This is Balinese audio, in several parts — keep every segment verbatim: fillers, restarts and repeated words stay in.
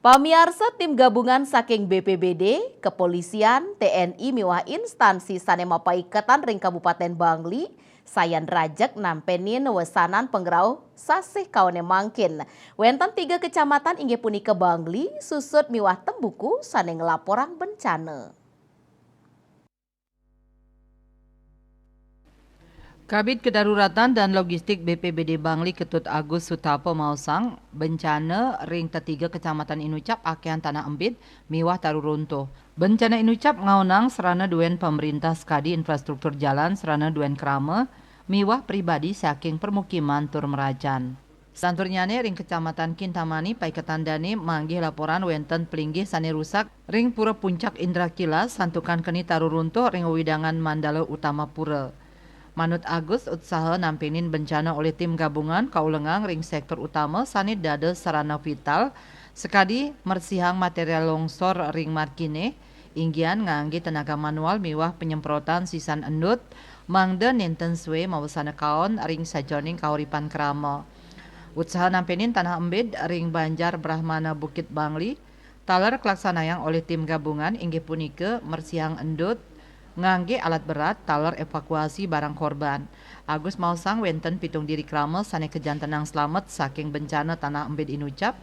Pamiarsa, tim gabungan saking B P B D, kepolisian, T N I miwah instansi sane mapaiketan ring Kabupaten Bangli sayan rajeg nampenin wesanan pangrauh sasih kaone mangkin. Wenten tiga kecamatan inggih punika Bangli, Susut miwah Tembuku sane nglaporang bencana. Kabid Kedaruratan dan Logistik B P B D Bangli Ketut Agus Sutapa maosang, bencana ring tetiga kecamatan inucap akehan tanah embid miwah taru runtuh. Bencana inucap ngaonang sarana duen pamerintah sakadi infrastruktur jalan, sarana duen krama, miwah pribadi saking permukiman tur merajan. Salanturnyane ring Kecamatan Kintamani paiketan dane manggih laporan wenten plinggih sane rusak ring Pura Puncak Indrakila santukan keni taru runtuh ring wewidangan Mandala Utama Pura. Manut Agus, utsaha nampenin bencana olih tim gabungan kaulengang ring sektor utama sane dados sarana vital, sakadi mersihang material longsor ring margine, inggihan ngangge tenaga manual miwah penyemprotan sisan endut, mangda nenten sue mawasana kaon ring sajeroning kauripan krama. Utsaha nampenin tanah embid ring Banjar Brahmana Bukit Bangli, taler kalaksanayang olih tim gabungan inggih punika mersihang endut, ngangge alat berat, taler evakuasi barang korban. Agus maosang wenten pitung diri krama sane kajantenang slamet saking bencana tanah embid inucap,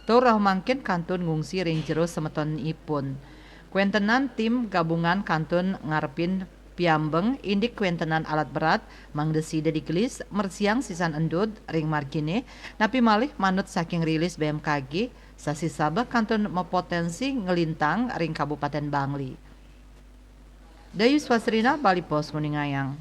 tur rauh mangkin kantun ngungsi ring jero semetonipun. Kwentenan tim gabungan kantun ngarepin piambeng indik kwentenan alat berat, mangda sida digelis mersihang sisan endut ring margine, napi malih manut saking rilis B M K G, sasih sabeh kantun mapotensi nglintang ring Kabupaten Bangli. Dayus Wasrina, Bali Post, nguningayang.